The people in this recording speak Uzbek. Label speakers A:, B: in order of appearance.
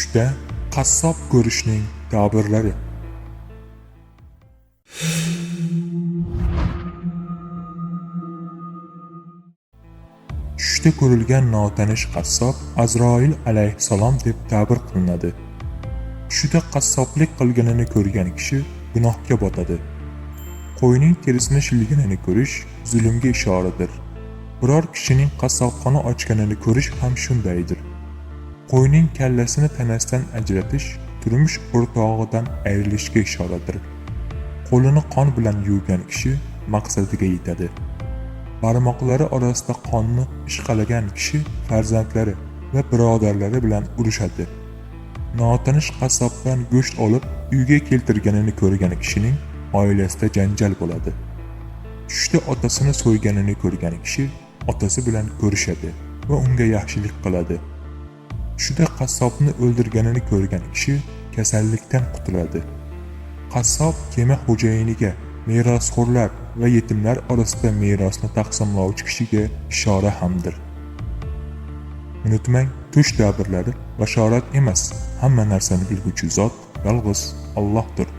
A: Tushda qassob ko'rishning ta'birlari. Tushda ko'rilgan notanish qassob Azroil alayhissalom deb ta'bir qilinadi. Tushida qassoblik qilganini ko'rgan kishi gunohga botadi. Qo'yning terisini shilganini ko'rish zulmga ishoradir. Biror kishining qassobxona ochganini ko'rish ham shundaydir. Qo'yning kallasini tanasidan ajratish turmush o'rtog'idan ayrilishga ishoradir. Qo'lini qon bilan yuvgan kishi maqsadiga yetadi. Barmoqlari orasida qonni ishqalagan kishi farzandlari va birodarlari bilan urushadi. Notanish qassobdan go'sht olib uyga keltirganini ko'rgan kishining oilasida janjal bo'ladi. Tushda otasini so'yganini ko'rgan kishi otasi bilan ko'rishadi va unga yaxshilik qiladi. Tushida qassobni o'ldirganini ko'rgan kishi kasallikdan qutuladi. Qassob kema xo'jayiniga, merosxo'rlar va yetimlar orasida merosni taqsimlovchi kishiga ishora hamdir. Unutmang, tush ta'birlari bashorat emas, hamma narsani bilguvchi zot yolg'iz Allohdir.